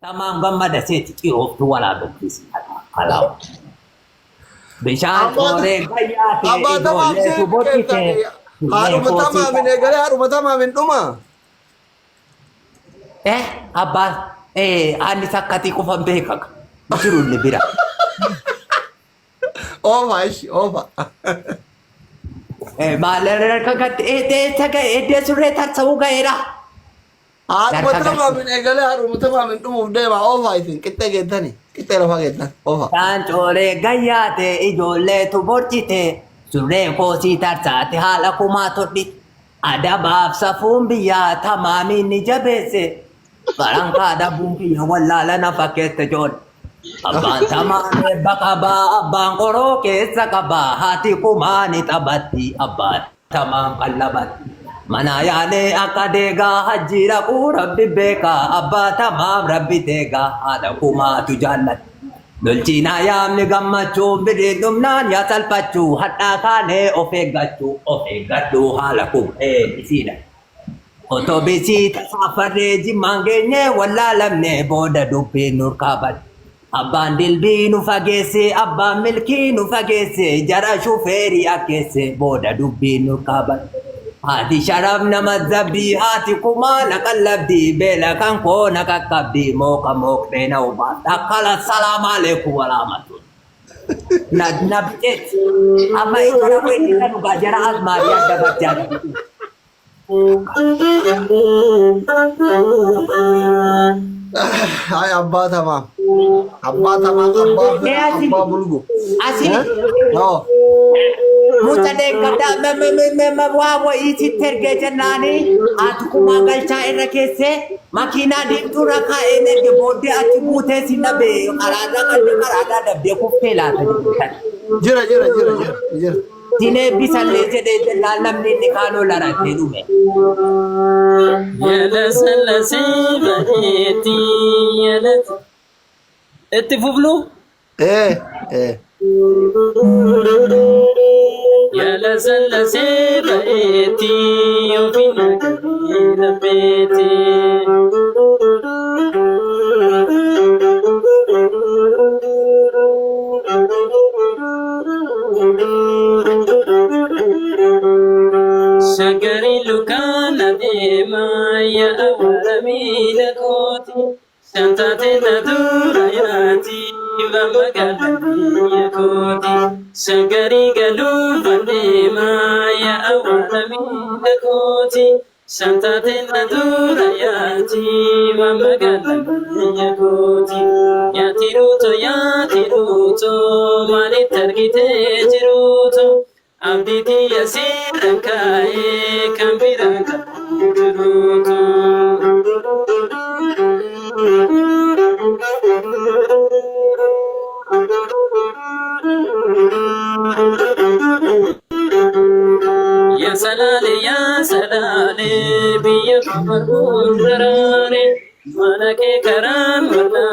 Tamaan gammada seeti xirooftu walaabettis kalaaw. Bishaan Abbaa cooree gayyaate abbaa tamaam ijoolleetu sirbi boqqite keessan surree haadhuma koosii tamaamin eegalee haadhuma tamaamin dhuma. Eh abbaa eh anni takkatii qofan beeka jiru inni bira. Oofa ishi oofa. Eh maal harka gatti eddee surree tarsa'uu ga'eedha. Haadhuma Harka gatti. tamaamin eegalee haadhuma tamaamin dhumuuf deema oofa isin qixxee geettani qixxee lafaa geettan oofa. Bishaan cooree gayyaate ijoolleetu borcite surree koosii tarsaate haala kumaa todhi. Adabaaf safuun biyyaa tamaamiin ni jabeesse. Farankaa dhabuun kiyya wallaala na fakkeesse joon. Abbaan tamaan eebba qabaa, abbaan qoroo keessa qabaa, haati kumaa ni taphatti, abbaan tamaan qallabatti. Mana yaanee akka deegaa hajji dhaquu rabbi beekaa, abbaa tamaam rabbi deegaa, haadha kumaatu jaallatti. Lolchiinaa yaamni gammachuun biriin dhumnaan yaa salphachuu, hadhaa kaanee of eeggachuu, of eeggadhuu haala kuma isiidha. Otobisii tasaafarree jimmaan geenye wallaalamne booda dubbiin nurkaa bade. Abbaan dilbii nu fageesse, abbaan milkii nu fageesse, jara shufeerii akkeesse booda dubbiin nurkaa bade. Haati sharaf nama zabdii, haati kumaa na qallabdii, beela kan koo na qaqqabdii, mooqa mooqxee na ubaadha. Akkala salaam aleekum waraamatu. Na na biqeet. Amma jara weeddisa dhugaa jara azmaariyaa dabarchaa jiru. Hai abbaa tamaam. Abbaa tamaam abbaa Ee fira asili. abbaa bulgu. Asili. No. Mucha deeggaddaa waa wayii sitti ergee jennaani haati kumaa galchaa irra keessee makiinaa diimtuu irra kaa'een erge booddee achi buutee si dhabe karaarraa qalbii karaarraa dabdee kuftee laata jedhe. Jira jira jira jira jira. Sin eebbisallee jedhee jennaan namni inni kaanoo laratee dhume. Yalasallasee bareetti yalat. Itti fufnu. Eh eh. Yalasallasee bareetti ofiin agaree lafeetti. Shagari lukaan adeemaa yaa awwaara miila kooti. Shantaate na dura yaati magaalaa biyya kooti. Shagari galuuf adeemaa yaa awwaara miila kooti. Shantaate na dura yaati magaalaa biyya kooti. Yaati ruuto yaati ruuto maalitti argitee jiruuto. Abdiitii yasiirraan kaa'ee kan biraan qabu jiruutu. Yaa salaale yaa salaale biyya barbuun daraare mana kee karaan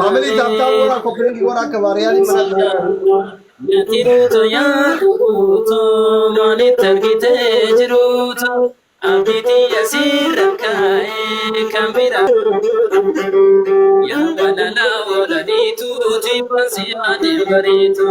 Family tap tap wallaalee. godhaa copy link godhaa akka baariyaanii mana Nyaatiruuto nyaatuuto maalitti argitee jiruuto abdiitii yasiirraan kaa'ee kan biraa. Yaa walalaa walaliitu jibbaan si yaadee bariitu.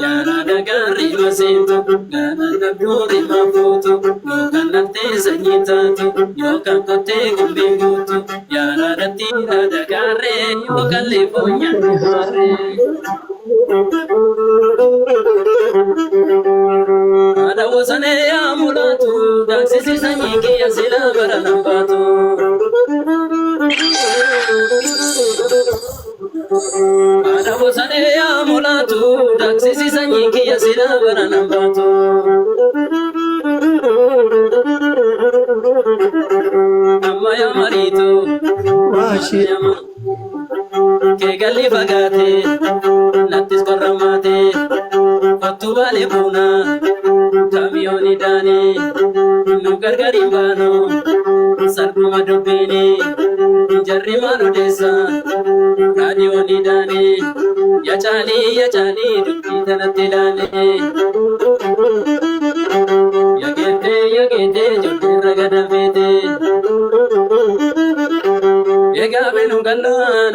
Yaara dagaarri maseentu gaara dhabduuri mafuutu yookaan laftee sanyii taatu yookaan qottee gumbii guutu yaara dattiidha dagaarree yookaan leefoo nyaanni haarree. Haadha wasanee yaa mulaatu daaksisi sanyii kiyya silaa bara lambaatu. Haadha wasanee yaa mulaatu daaksisi sanyii kiyya silaa bara lambaatu. Amma yaa mariitu. Maashi. Keegalli fagaate nattis qorramaate kottu baalee buuna kamiyooni daane nu gargar hin baanu salphuma dubbiini jarri maal odeessa raadiyooni daane ya caalii ya caalii dubbii tanatti ilaale ya geetee ya geetee ijoolleen ragada feete. galla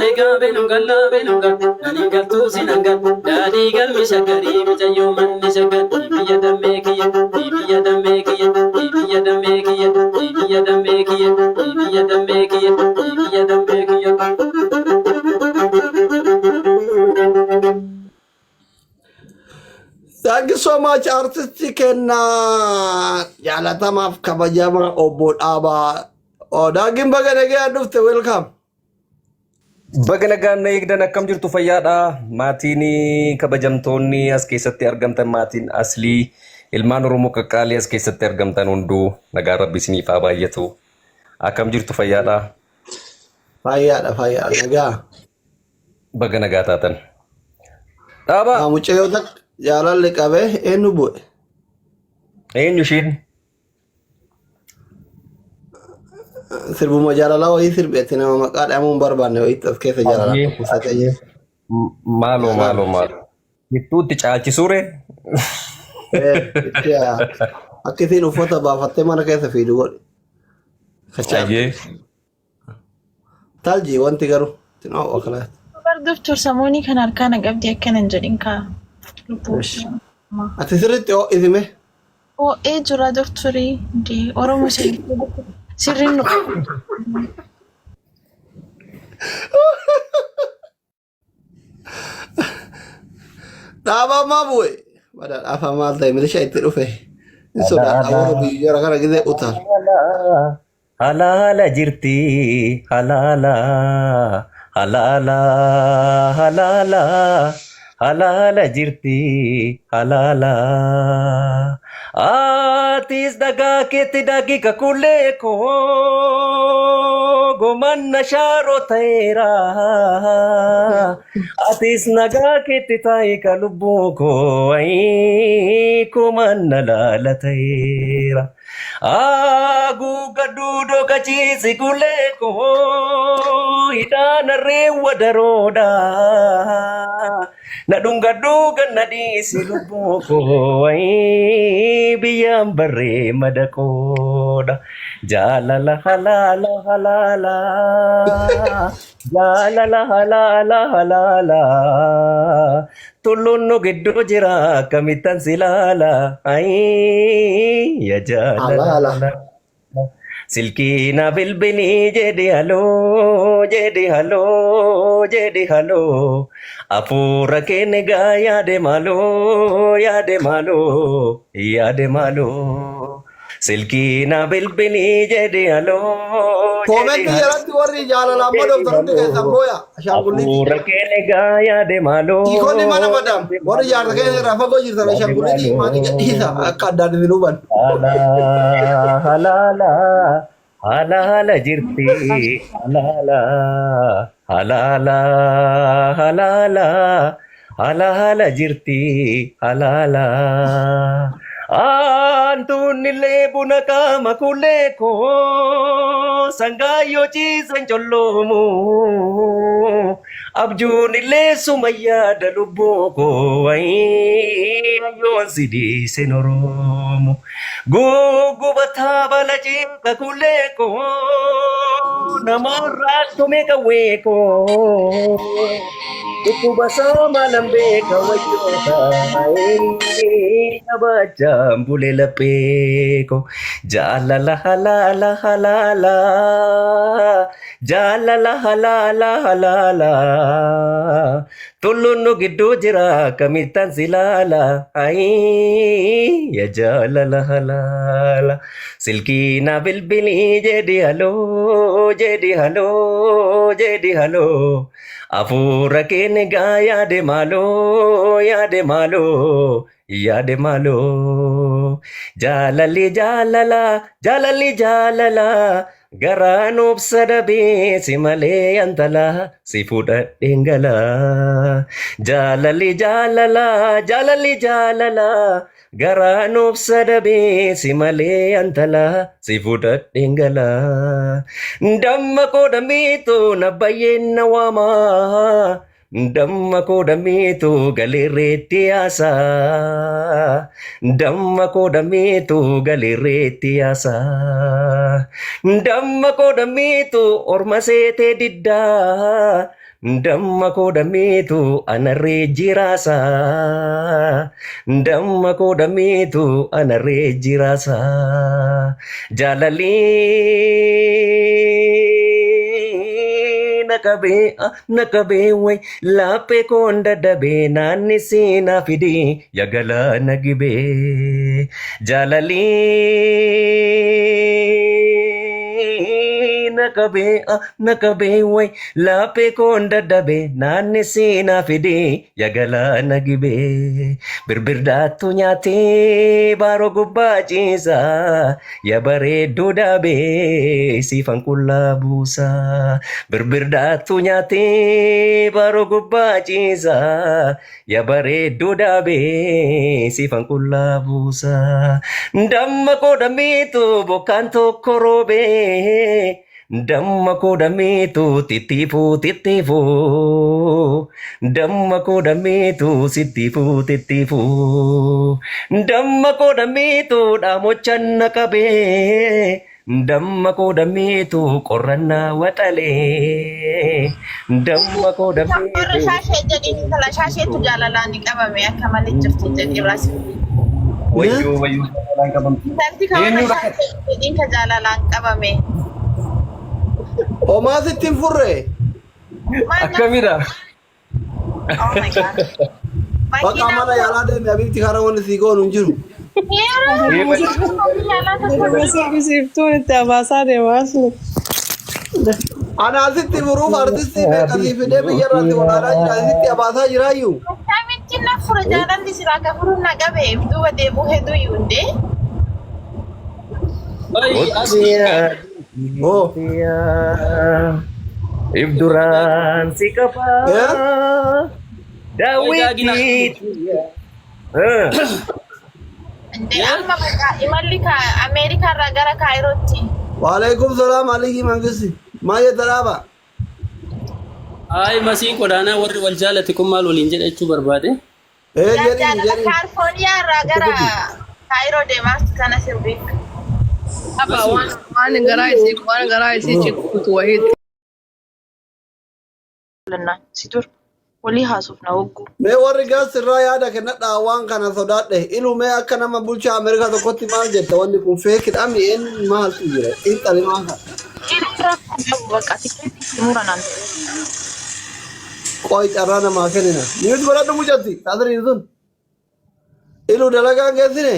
egaa beenu galla beenu galla nani galtuu sinan galla daadhii galmi shaggarii mucayyoo manni shaggar biyya dammee kiyya biyya dammee kiyya biyya dammee kiyya biyya dammee kiyya biyya dammee kiyya biyya dammee kiyya. Thank you so much, artisti kennaa jaalatamaaf kabajamaa obbo Dhaabaa. Oh, Daagin, baga nagaan dhufte, welcome. Baga nagaan na eegdan. Akkam jirtu, fayyaadha? Maatiin kabajamtoonni as keessatti argamtan, maatiin aslii, ilmaan Oromoo qaqqaalii as keessatti argamtan hunduu, nagaan Rabbi isiniif haa baay'atu. Akkam jirtu, fayyaadha? Fayyaadha, fayyaadha, nagaa. Baga nagaa taatan. Dhaabaa. Mucayyoo takka jaalalli qabee eenyu bu'e? Eenyu ishiin? Sirbuma jaalalaa wayii sirbeetti, nama maqaa dhahamuu hin barbaanne wayiitti as keessa jaalalaa dhukkubsatee jira. Maaloo, maaloo, maaloo. Gidduutti caalchisuure? Itti akka isiin uffata baafattee mana keessa fiidu godhi. Kachaa. Ayyee. Talji wanti garuu tinoo wakalaati. Barduuf tursamoonii kan harkaa na qabdi, akkana hin jedhin kaa. Lubbuu. Ati sirriitti ho'isime. Ho'ee jira doktorii. Oromoo sirriin nu. Dhaabaa maa bu'e? Bada dhaabaa maal ta'e, milishaa itti dhufe. Hin sodaadha warra biyya kana gizee utaal. Halaala jirti, halaala, halaala, halaala, halaala jirti, halaala. Atis dhagaa keetti daakii kakuulee koo gomanna shaaroo ta'eera. Atis nagaa keetti taa'i ka lubbuu koo ayii kumanna laala ta'eera. Haguuga duudoo kachiisi kulee koo hidhaan harreewwa daroodha. Na dhungadhuu ganna dhiisi lubbuu koo ayii biyyaan barree madaqoodha. Jaalala halaala halaala, jaalala halaala halaala. Tulluun nu gidduu jira, akkamittan si laala, ayii ya jaalala. Halaala. Silkii na bilbilii jedhi haloo, jedhi haloo, jedhi haloo. Hafuura keenya gaa yaade maaloo, yaade maaloo, yaade maaloo. Silkii na bilbilii jedhi haloo, jedhi Koomentii haloo. jalatti warri jaalalaan madoftan hundi keessan booya. Ashaangulliiti. Hafuura keenya gaa yaade maaloo. Hiikonni mana madam warri jaarsa keessa irraa fagoo jirtan, Yaade ashaangulliitii maatii gadhiisa maaloo. akka addaan isin huban. Halaala halaala halaala jirti, halaala halaala halaala halaala jirti, halaala. Aantuun illee buna qaama kulee koo sangaa yoo ciisan colloomu, abjuun illee suma yaada lubbuu koo wayii yoon si dhiise noroomu. Gugubataa bala ciinka kulee koo namarraa tume qawwee koo. Dhukkuba maalan beeka, wayyoota kabajaan bule laphee koo. Jaalala halaala halaala, jaalala halaala halaala. Tulluun nu gidduu jira, akkamittan si laala, ayii ya jaalala halaala. Silkii na bilbilii jedhi haloo, jedhi haloo, jedhi haloo. Hafuura keenya gaa yaade maaloo, yaade maaloo, yaade maaloo. Jaalalli jaalala, jaalalli jaalala. Garaan obsa dhabee si malee antala si fudhadheen gala. Jaalalli jaalala, jaalalli jaalala. Garaan obsa dhabee si malee antala si fudhadheen gala. Damma qoodamiitu na bayyeen na waama. Damma koo dammiitu galeerreetti yaasa. Damma koo dammiitu galeerreetti yaasa. Damma koo dammiitu orma seetee diddaa. Damma koo dammiitu anarree jiraasa. Damma koo dammiitu anarree jiraasa. Jaalalli na qabee na qabee way laphee koon dadhabee naanni seenaa fidee ya galaana gibee. Jaalalli na qabee na qabee way laphee koon dadhabee naanni seenaa fidee ya galaana gibee. Birbirdaattu nyaatee baaroo gubbaa ciisa ya bareedduu dhaabee siifan qullaa buusa. Birbirdaattu nyaatee baaroo gubbaa ciisa ya bareedduu dhaabee siifan qullaa buusa. Damma koo dammiitu bokkaan tokko roobee. Damma koo dammiitu tittiifuu tittiifuu. Damma koo dammiitu sittiifuu tittiifuu. Damma koo dammiitu dhaamochan na qabee. Damma koo dammiitu qorrannaa waxalee. Damma koo Warra dammiitu. Shaashee jedhiin, intala shaasheetu jaalalaan ni qabame akka malee jirti jedhi irraa si. Wayyoo wayyoo, jaalalaan qabamte. Intalti kan warra Eenyudha? Shaashee jedhiin ka jaalalaan qabame. Homaa sitti hin furre. Maal? Akkamidha? Oh my God. Bakka Makiinaa mana yaalaa deeme abiibti, karaa wanni sii goonu hin jiru. Siiftuun itti abaasaa deema asli. Ana asitti furuuf artistii meeqa sii fidee biyya irratti olaanaa jira, asitti abaasaa jiraayyuu. Akkamitti na fura? Jaalalli silaa ka furuun na qabe duuba deebuu hedduu yuundee. Bayi asli. Oh. Ibduraan si qabaa. Daawwitii. Indee amma bakka imalli Ameerikaa irraa gara Kaayirootti. Waalaikum salaam, Aliyyi Mangisti. Maal jetta, dhaaba? Ay, masiin qodaanaa warri wal jaalate kun maal waliin jedha jechuu barbaade. Ee, jedhi Jaalala jedhi. Kaalifoorniyaa irraa gara Kaayiroo deemaa jirtu kana sirbiif. Abba, waan garaa isii cikuutu wayiitti. Si dur walii haasofna hogguu. Mee warri gas irraa yaada kennadhaa, waan kana sodaadhe. Ilu, mee akka nama bulchaa Ameerikaa tokkotti maal jetta? Wanni kun fake dha mi eenyu maaltu jira? Xiinxali maal kana? Inni rakkoo qabu bakka tikeetii muranaan. Qoy, carraa namaa kennina. Mute godhadhu mucatti. Taasiriin sun. Ilu, dalagaan geessine.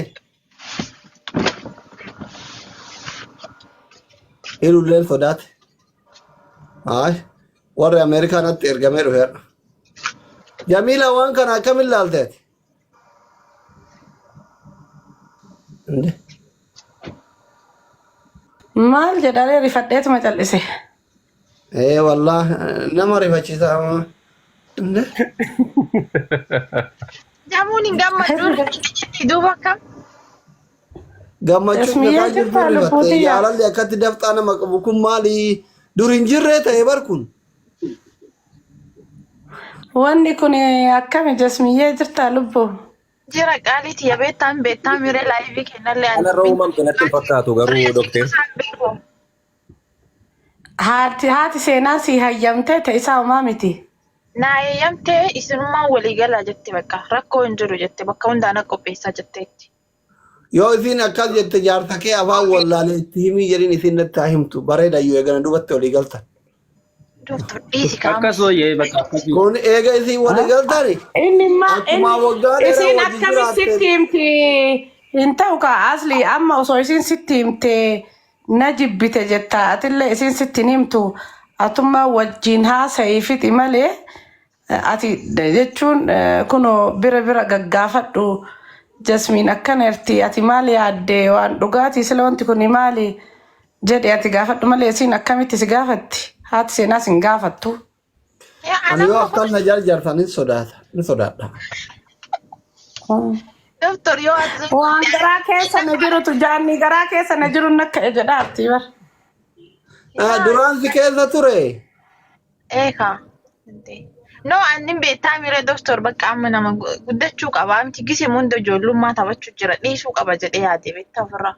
Ilu illee sodaate. Ay, warri Ameerikaa natti ergamee dhufeera. Jamiila, waan kana akkamiin ilaalteeti? Inde. Maal jedharee, rifadheetuma cal'ise. Ee wallah, nama rifachiisa. Inde. Jamuun hin gammadu duuba akkam? Gammachuun Ismiyyee gataa jirtu jirtaa rifatte. lubbuutiyya? Jaalalli akkatti dafxaa nama qabu kun maali? Dur hin jirree ta'e bar kun. Wanni kun akkami? Jasmiyyee jirtaa lubbuu? Jira qaaliiti, ya beektaan beektaa miree live kennallee. Kanarra uumamte natti hin fakkaatu garuu, dokteer. Haati seenaa si hayyamtee ta'e isaa homaa miti. Naa eeyyamtee, isinummaan walii galaa jette, bakka rakkoo hin jiru jette, bakka hundaan qopheessaa jetteetti. Yoo isiin akkas jette, jaarsa kee afaan wallaalee itti himii jedhin, isiin natti haa himtu. Bareeda iyyuu eegana duubatti walii galtan. Doktor, dhiisi kaama. Akkas wayye bakka akkasii. Kun eega isiin walii galtani. Inni ma Akkuma inni waggaa dheeraa isiin wajjin akkami sitti jiraatte. himti? Hin ta'u kaa asli, amma osoo isiin sitti himte na jibbite jetta, atillee isiin sitti hin himtu, atummaa wajjin haasa'ii fixi malee. Ati jechuun kunoo bira bira gaggaafadhu, Jasmiin akkana jirti, ati maal yaadde, waan dhugaatii sila wanti kun maali jedhe ati gaafadhu malee, isiin akkamitti si gaafatti? Haati seenaas hin gaafattu. Ani yoo akkan na jarjartan hin sodaata. Hin sodaadha. Doktor, yoo ati Waan garaa keessa na jirutu, jaanni garaa keessa na jiru nakka jedhaatti bar. Ah, duraan si keessa ture. Eekaa. No, ani beektaa miira doktor bakka amma nama guddachuu qaba. Miti gisee hunda ijoollummaa taphachuu jira. Dhiisuu qaba jedhee yaade beektaa ofirraa.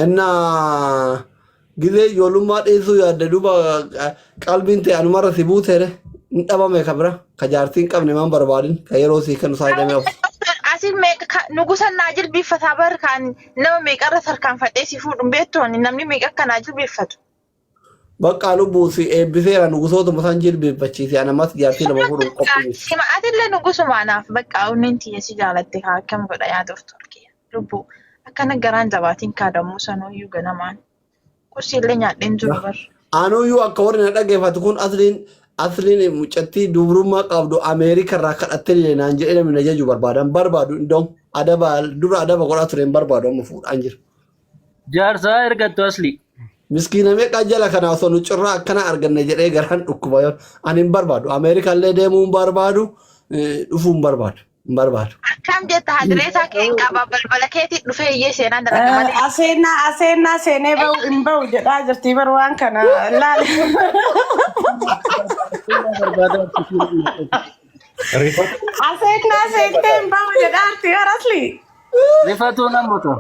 Innaa gizee ijoollummaa dhiisuu yaadde duuba qalbiin ta'e anumarra si buuteere hin dhabame ka bira ka jaartii hin qabne maan barbaadin ka yeroo sii kennu isaa hidhamee of. Asii meeqa nugusa naa jilbiiffataa bar kan nama meeqarra tarkaanfadhee si fuudhu hin beektu ani namni meeqa akka naa jilbiiffatu. Baqqaa lubbuu si eebbiseera nugusootuma san jilbiiffachiise ana ammas jaartii lama fuudhuuf qophii miti. Sima atillee nugusuma anaaf bakka onneen tiyya si jaalatte kaa akkam godha yaa doktor kiyya lubbuu akkana garaan jabaatiin kaadamuu sanuyyuu ganamaan qursiillee nyaadheen jiru bar. Anuyyuu akka warri na dhageeffatu kun asliin asliin mucattii dubrummaa qabdu Ameerika irraa kadhattee illee naan jedhee namni na jaju barbaadan barbaadu indoom adaba dura adaba godhaa ture hin barbaadu amma fuudhaan jira. Jaarsaa ergattu asli. Miskiina meeqaa jala kana osoo nu cirraa akkana arganne jedhee garaan dhukkuba yoon ani hin barbaadu Ameerika illee deemuu hin barbaadu dhufuu hin barbaadu hin barbaadu. Akkam jetta hadireesaa kee hin qaba balbala keetii dhufee iyyee seenaan dalaga malee. Aseenaa aseenaa seenee bahu hin bahu jedhaa jirti bar waan kana laal. Aseenaa seentee hin bahu jedhaa jirti bar asli. Rifatuu nama ta'u.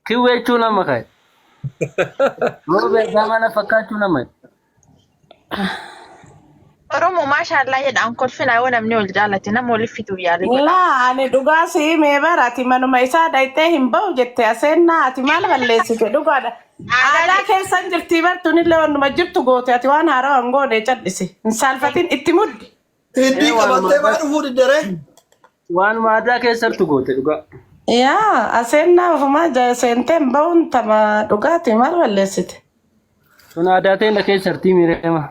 Kiwweechuu nama ka'e. Roobee gaamana fakkaachuu nama. Oromoo maashaallaa jedhaan kolfinaa yoo namni wal jaalate nama waliif fiduuf yaalii godha. Laa ani dhugaa si himee bara ati manuma isaa dhayxee hin bahu jette aseennaa ati maal balleessite dhugaadha. Aadaa Aadaa keessan jirtii bartuunillee wannuma jirtu goote ati waan haarawaa hin goone cadhisi. Hin saalfatin itti muddi. Hiddii Waanuma qabattee maa dhufuu diddaree? Waanuma aadaa keessattu goote dhugaa. Yaa aseennaa ofumaa seentee hin bahuun tama dhugaati maal balleessite. Sun aadaa teenya keessatti miireema.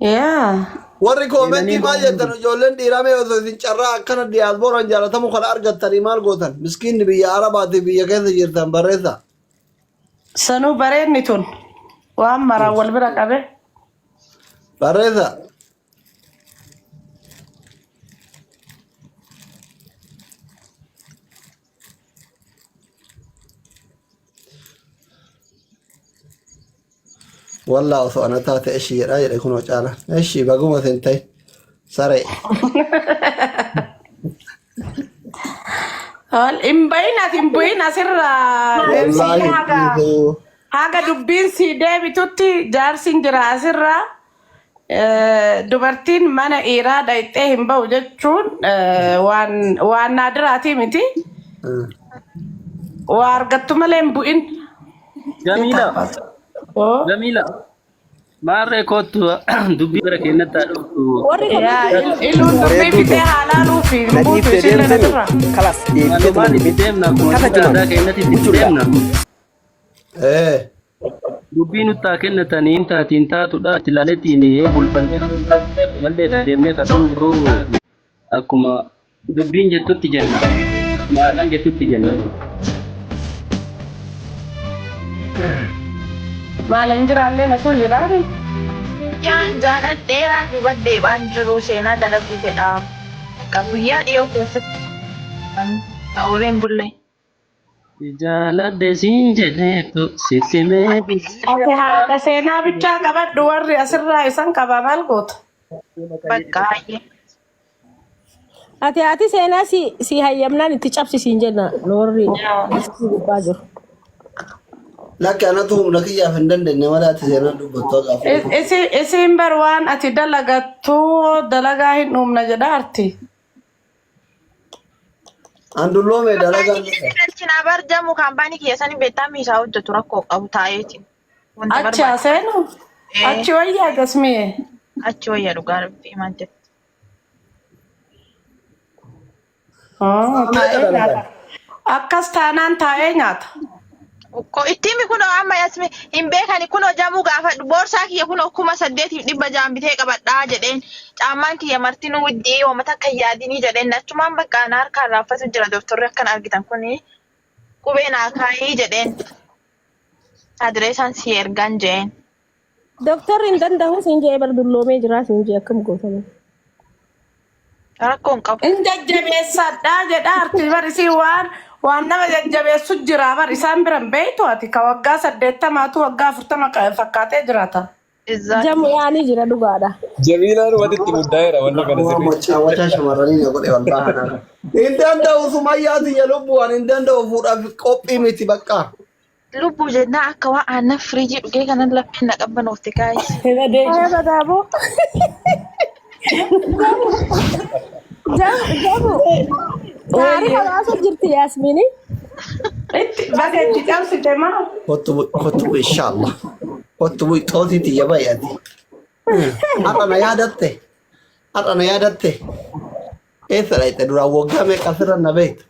Yaa. Warri koomentii Seenanii maal jettan ijoolleen dhiiraa mee osoo isin carraa akkana diyaaspooraan jaalatamu kana argattanii maal gootan? Miskiinni biyya Arabaati biyya keessa jirtan barreessa. Sanuu bareenni tun waan maraan wal bira qabe. Barreessa. Wallaa osoo ana taate eshii jedhaa jedhe kunoo caala. Eshii baguma sin ta'e saree. Hin bahin ati hin bu'in asirraa deemsi Wallaahi haga dhiisuu. haga dubbiin sii deebitutti jaarsi hin jira asirraa. Dubartiin mana dhiiraa dhayxee hin bahu jechuun waan waan naadiraatii miti. Waa argattu malee hin bu'in. Jamiila. Oo. Jamiila. Maarree kottu dubbii gara keenyatti haa dhuftu. Warri Yaa kommentii iluun dubbii Bareedduu fixee too. haa laaluu fi hin Na buutu dhiiftee isheen deemtemi asirraa. kalas deebiteetuma Walumaan itti dubbiin deemna akkuma kata dubbii juman aadaa keenyatti itti buchulla. deemna. Ee. Dubbii nutti haa kennatanii hin taatiin taatudha. Itti ilaaleetiin yoo bulfannee mallee itti deemnee kan dhumnu akkuma dubbiin jettutti jenna. Akkuma aadaan jettutti jenna. Maal hin jiraallee na kun jiraani. Yaan jaaladheeraa dubadhee waan jiru seenaa dalaguu fedha. Bakka guyyaa dhiyoo keessatti ta'uureen bulle. Si jaaladhe siin jedheetu sitti mee Ati haadha seenaa bichaa qabadhu warri asirraa isan qaba maal goota? Bakka baay'ee. Ati haati seenaa si si hayyamnaan itti cabsisiin jenna nu warri asii gubbaa jiru. Lakki anatu humna kiyyaaf hin dandeenye malee ati seenaa dubbattu haqa afurii. Isiin bar waan ati dalagattu dalagaa hin uumna jedha arti. An dulloome dalagaan Kaampaanii keessa galchina bar jamu kaampaanii kiyya sanii beektaa miisaa hojjetu rakkoo qabu taa'eeti. Wanta Achi barbaade. haseenu Ee, achi wayyaa gasmiye. achi wayya dhugaa rabbi himaan jettu. Meeqa Taa'ee dalagan? nyaata. Akkas taanaan taa'ee nyaata. Ko itti himi kunoo amma yasmi hin beekani kunoo jamuu gaafadhu boorsaa kiyya kunoo 8600 bitee qabadhaa jedheen caammaan kiyya martinuu widdii hooma takka hin yaadinii jedheen achumaan bakka na harkaan raaffatu jira doktorri akkan argitan kuni qubee naa kaayii jedheen adireesaan si ergaan jeen. Doktorri hin danda'u siin jedhee bar dulloomee jira siin jedhee akkam gootame. Rakkoo hin qabu. In jajjabeessadhaa jedha arti bar isii waan waan nama jajjabeessu jira bar isaan biran beektu ati ka waggaa 80tu waggaa 40 fakkaatee jiraata. Exactly. Jamu yaanii jira dhugaadha. Jamiilaan walitti muddaa'eera wanna kana Waa sirriitti. machaawwataa shamarranii na godhe wallaahi anaan. Hin danda'u sumayyaati ya lubbu ani hin danda'u fuudhaaf qophii miti bakka. Lubbuu jennaa akka waa aannan firiijii dhugee kanan lapheen na qabbanoofte guys. Aya badaaboo. Jamu jamu. Taarifa baasa jirti Yaasmiini. Itti baga itti cabsite maa? Kottu bu'i kottu bu'i inshaallah. Kottu bu'i xootii tiyya baay'ati. Har'a na yaadatte. Har'a na yaadatte. Eessa dhayxe duraan waggaa meeqa asirra na beektu.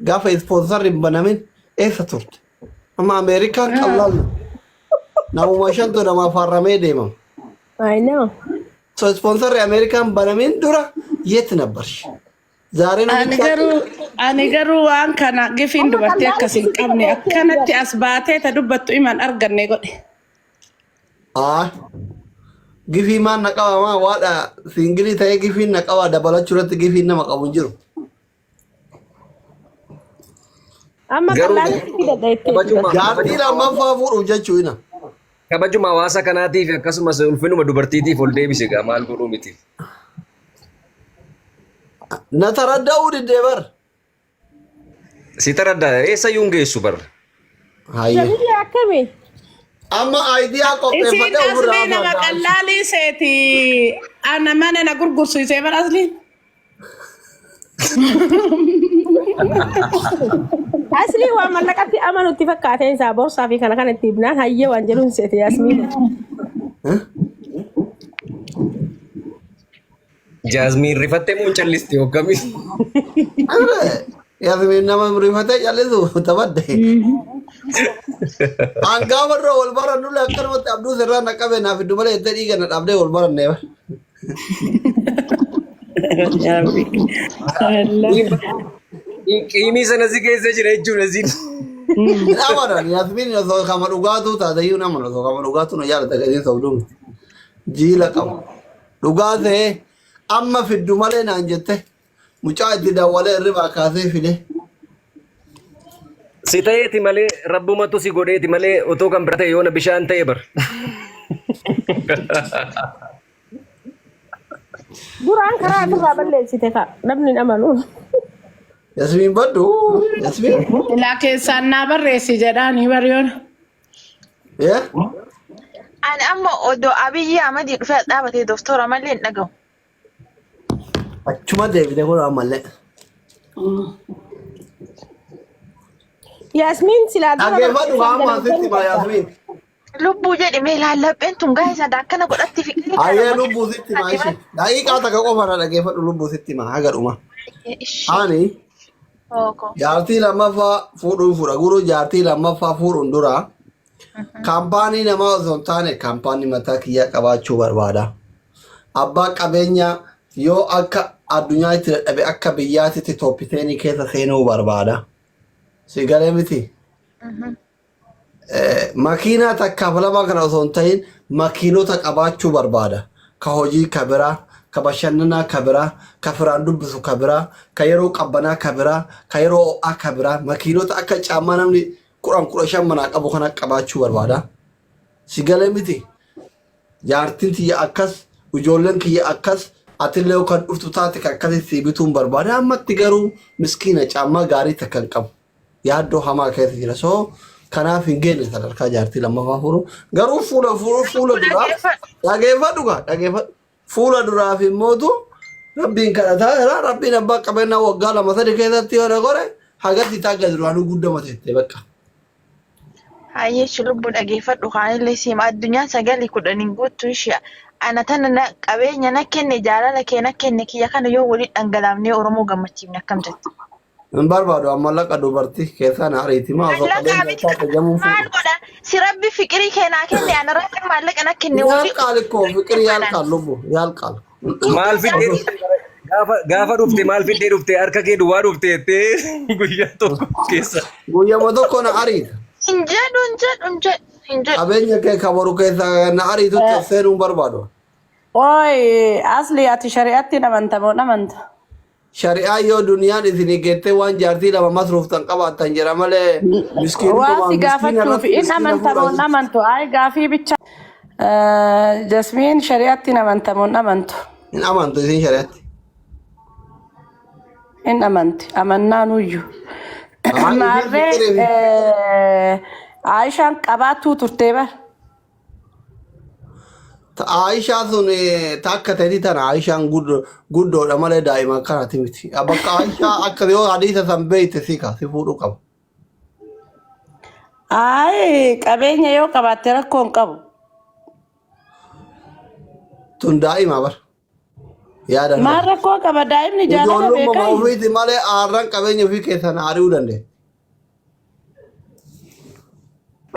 Gaafa ispoonsarri hin banamin eessa turte? Amma Ameerikaan qallaan namuma shantu namaaf harramee deemama. I know. So ispoonsarri Ameerikaan banamin dura yeet nabbarsh. Zaaree Ani namicha garuu ani garuu waan kana gifiin Amma dubartii qallaan akkas hin sitti qabne qabattee akkanatti jira. as baatee ta dubbattu iman arganne godhe. Ah, gifii maan na qaba maa waadha siingilii ta'ee gifiin na qaba dabalachuu irratti gifiin nama qabu hin jiru. Amma Garuu qallaan sitti fidadha jetteeti kabajuma bakka. Jaartii lammaffaa fuudhuuf jechuu ina. kabajuma hawaasa kanaatiif akkasumas ulfinuma dubartiitiif ol deebise gaa maal godhuu miti. Na taradda'uu diddee bar. Si taraddaa eessa iyyuu hin geessu bar. Hayyee. Jamilli akkami? Amma aayidiyaa Isiin qopheeffadhee ofirraa aslii nama hafa. qallaalii seeti ana mana na gurgursiisee bara asliin. Aslii waan mallaqatti amanutti fakkaateen isaa boorsaa fi kana kana itti himnaan hayyee waan jedhuun seete Yaasmiin. Jaazmiin rifattee moo hin calliste hooggamii? Yaasmiin nama rifatee callisu taphadde. An gaafa dura wal barannullee akkanumatti abduu sirraa na qabe naaf iddoo malee jettee dhiiga na dhaabdee wal barannee. Qiimii sana si keessa jira jechuudha siin. Hin amanan Yaasmiin osoo kama dhugaatuu taate iyyuu hin amanu osoo kama dhugaatuu na jaalata gadiin sobduun. Jiila qaba. Dhugaa ta'ee amma fiddu malee naan jette mucaa itti dawwalee irribaa kaasee fide. Si ta'eeti malee rabbumatu si godheeti malee otoo kan bira ta'e yoona bishaan ta'e bar. Duraan karaa ofirraa balleessite ka namni hin amanu. Yasmiin baddu Yasmiin. Ilaa keessaan naa barreessi jedhaanii bariyoon. Yee? Ani amma odoo Abiyyi Ahmadii dhufee as dhaabatee doktora malee hin dhagahu. Achuma deebite kun ammallee. Yaasmiin silaa dura Dhaggeeffadhu barreessan haa amma sitti dalagdee hima Yasmiin. Lubbuu jedhi mee lallapheen tun gaa'isa akkana godhatti fiqee kana Ayyee bakka lubbuu sitti hima ishee. Daqiiqaa takka qofa na dhaggeeffadhu lubbuu sitti hima haga dhuma. Ishee Ani hooko. jaartii lammaffaa fuudhuun fuudha. Guruu jaartii lammaffaa fuudhuun dura kaampaanii namaa osoo hin taane kaampaanii mataa kiyyaa qabaachuu barbaada. Abbaa qabeenyaa yoo akka addunyaatti dadhabe akka biyyaatitti tooppiteenii keessa seenuu barbaada. Si galee miti? Makiinaa takkaaf lama kana osoo hin ta'in makiinota qabaachuu barbaada. Ka hojii ka biraa, ka bashannanaa ka biraa, ka firaan dubbisu ka biraa, ka yeroo qabbanaa ka biraa, ka yeroo ho'aa ka biraa. Makiinota akka caammaa namni 10 15 manaa qabu kana qabaachuu barbaada. Si galee miti? Jaartiin tiyya akkas, ijoolleen kiyya akkas, atillee yoo kan dhuftu taate kan akkasii sii bituun barbaada. Ammatti garuu miskiina caammaa gaarii takka hin qabu. Yaaddoo hamaa keessa jira. So kanaaf hin geenye sadarkaa jaartii lammaffaa fuudhu. Garuu fuula fuula fuula duraa Dhaggeeffadhu. dhageeffadhu gaa dhageeffadhu. Fuula duraaf immootu rabbiin kadhataa jira. Rabbiin abbaa qabeenyaa waggaa 2 3 keessatti yoo na godhe hagatti taagga duraanuu guddama teette bakka. Hayyeechi lubbuu dhageeffadhu kaanillee siima addunyaan sagalii kudhaniin guuttu ishee ana tana na qabeenya na kenne jaalala kee na kenne kiyya kana yoo waliin dhangalaafnee Oromoo gammachiifne akkam jette. Hin barbaadu amma mallaqa dubartii keessaa na ariiti maa osoo Maallaqaa qabeenya miti taate jamuun maal fuudhu. godha si rabbi fiqirii kee naa kenne ana rabbi maallaqa na kenne Yaal walii qaali koo fiqiri yaal qaal lubbu yaal qaal. Maal fiddee dhufte gaafa gaafa dhufte maal fiddee dhufte harka kee duwwaa dhufte jettee guyyaa tokko keessa. Guyyama tokko na ariita. Hin jedhu hin jedhu hin jedhu hin jedhu. Qabeenya kee ka boru keessaa na ariitutti of seenuu hin barbaadu. Ooy asli ati shari'aatti hin amanta moo hin amanta? Shari'aa yoo duniyaan isinii geettee waan jaartii lama masruuftan qabaattan jedha malee Waa miskiinuma si miskiina gaafachuuf irratti in miskiina amanta fuudhaa moo hin jechuudha. amantu? Ay gaafii bicha. Jasmiin shari'aatti hin amantamu hin amantu. Hin amantu isiin shari'aatti. Hin amanti. Amannaan uyyu. Haa isiin Maarree fiqirii. Aayishaan qabaattuu turtee bar. Aayishaa sun ta akka ta'eeti tana Aayishaan guddoodha malee daa'ima akkanaati miti. Bakka Aayishaa akka yoo hadiisa san beeyte si ka si fuudhuu qaba. Ayi qabeenya yoo qabaatte rakkoo hin qabu. Tun daa'ima bar. Yaadan Maal qaba. rakkoo qaba daa'imni jaalala Ijoollummaa beekaa? ofiiti malee aarran qabeenya ofii keessan ari'uu dandeenya.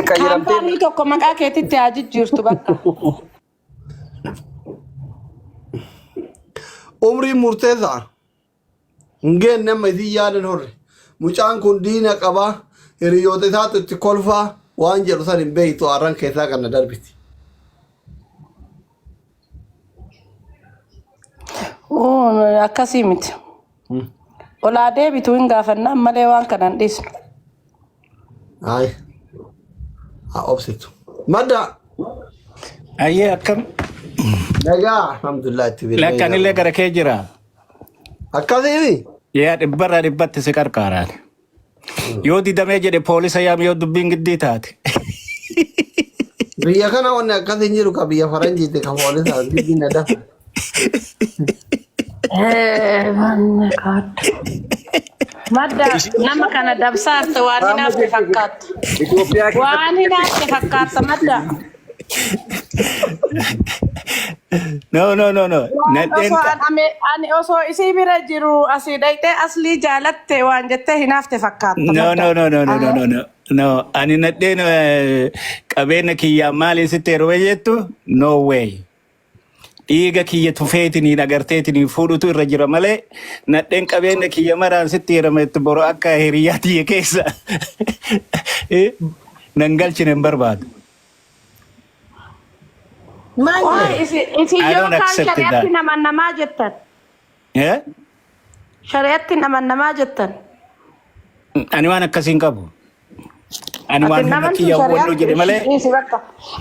Qayyaramtee Kaampaanii tokko maqaa keetitti haa jijjiirtu bakka. Umriin murteessaa. Hin geenne amma isin yaadan horre. Mucaan kun diina qabaa hiriyoota isaatu itti kolfaa waan jedhu san hin beektu aarran keessaa kan na darbiti. Akkasii miti. Olaa deebitu hin gaafannaan malee waan kana hin dhiisnu. Ayi. Haa obsitu. Madda. Ayyee akkam Nagaa alhamdulillah itti bilbilee lakkanillee gara kee jira. Akkasii. Yaa dhibbarraa dhibbatti si qarqaaraan. Yoo didamee jedhe poolisa yaam yoo dubbiin giddii taate. Biyya kana wanni akkasii hin jiru ka biyya faranjiiti ka poolisaa dubbiin na dafa. Madda nama kana dabsaarte waan hin hafne fakkaata. Itoophiyaa keessatti Waan hin hafne fakkaata madda. No, no, no, no. Waan Nadheen osoo ani osoo isii bira jiru asii dhayxee aslii jaalatte waan jettee hin hafte fakkaata No, madda. no, no, no, no, no, no, no. No, ani nadheen qabeenya kiyyaa maaliin sitti heerume jettu? No way. Dhiiga kiyya tufeetiniin agarteetiniin fuudhutu irra jira malee nadheen qabeenya kiyya maraan sitti heerumettu boru akka hiriyaa tiyya keessa nan galchine hin barbaadu. Maal Waa isin I yoo don't kaan accept that. shari'atti namannamaa jettan. Eh? Shari'atti namannamaa jettan. Ani waan akkasii hin qabu. Ani Ati waan humna namantu kiyya hubannoo shari'atti jedhe malee dhiisi bakka.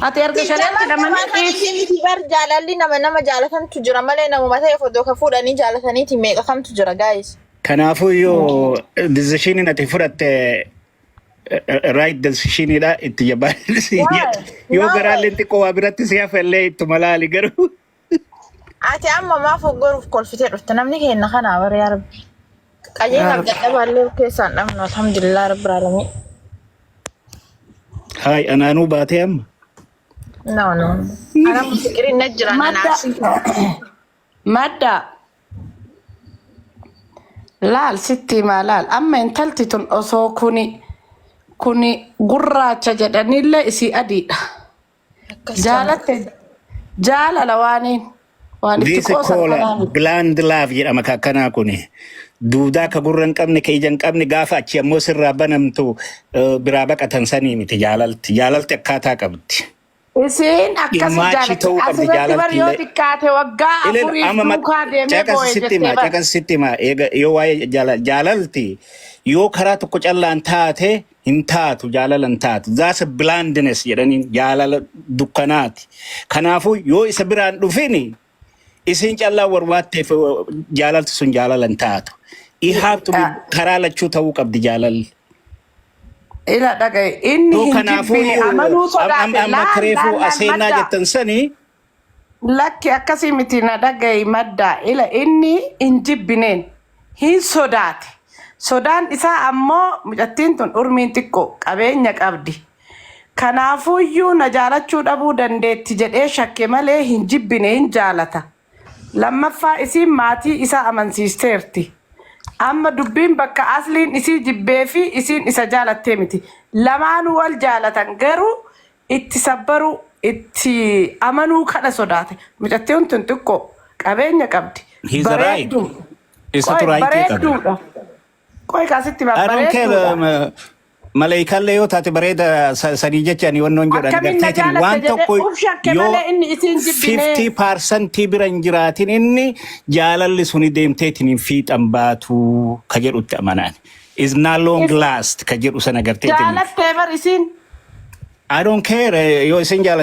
Ati erga shari'atti namanii dhiisi. Miti bar jaalalli nama nama jaalatantu jira malee namuma ta'eef odoo ka fuudhanii jaalataniiti meeqa kamtu jira guys. Kanaafuu yoo decision ati fudhatte right decisionidha itti jabaadhu siin Why? jedha. Yoo No way. garaalleen xiqqoo waa biratti si hafe illee ittuma laali garuu. Ati amma maaf hoggoruuf kolfitee dhufte namni keenya kanaa bara yaa rabbi. Qajeelaaf dadhabaallee of keessaan dhabnu alhamdulillah rabbil alamin. Haay anaanuu baatee amma. No no. Ana fikirin na jira na Madda. naafsi. Madda. Laal sitti himaa laal. Amma intalti tun osoo kuni gurraacha jedhanillee isii adiidha. Akkas ta'a. Jaalatte jaalala waaniin waan itti This qoosan call kanaa miti. blind love jedhama ka akkanaa kuni. Duudaa ka gurra hin qabne ka ija hin qabne gaafa achi ammoo sirraa banamtu biraa baqatan sanii miti jaalalti. Jaalalti akkaataa qabdi. Isiin akkasi Dhimmaachii jaalatti. ta'uu qabdi Asirratti bar yoo jaalalti illee. xiqqaate waggaa Ileen afuriif amma duukaa deemee caqas boo'e sitti jettee hima bar. caqas sitti hima eega yoo waa'ee jaalalti yoo karaa tokko callaan taate hin taatu jaalala hin taatu, that's a blindness jedhanii jaalala dukkanaati. Kanaafuu yoo isa biraan dhufini isin callaa warwaatteef jaalalti sun jaalala hin taatu. It have to be karaa lachuu ta'uu qabdi jaalalli. Ila dhagaye inni Yoo hin kanaafuu jibbine amanuu sodaate amma laal kireefuu laal laal aseenaa madda. jettan sanii. Lakki akkasii miti na dhagaye madda ila inni hin jibbineen hin sodaate. Sodaan isaa ammoo mucattiin tun urmiin xiqqoo qabeenya qabdi. Kanaafuyyuu na jaalachuu dhabuu dandeetti jedhee shakke malee hin jibbine, hin jaalata. Lammaffaa isiin maatii isaa amansiisteerti. Amma dubbiin bakka asliin isii jibbee fi isiin isa jaalattee miti. Lamaanuu wal jaalatan garuu itti sabbaruu itti amanuu kana sodaate. Mucattiin tun xiqqoo qabeenya qabdi. He's right. Bareedduu. Isatu Qoy right qaba. bareedduudha. Qoy kaasitti I don't care. bareedduudha. Maleekallee yoo taate bareeda sanii jecha ani wannoon jedhan Akkamiin na garteetiin jaalatte waan jedhee tokko uf shakke yoo malee inni isiin jibbinee. 50% bira hin jiraatin inni jaalalli suni deemteetiin hin fiixan baatu ka jedhutti amanaan. Is not long last ka jedhu sana garteetiin. Jaalattee bar isiin. I don't care yoo isin jaalate.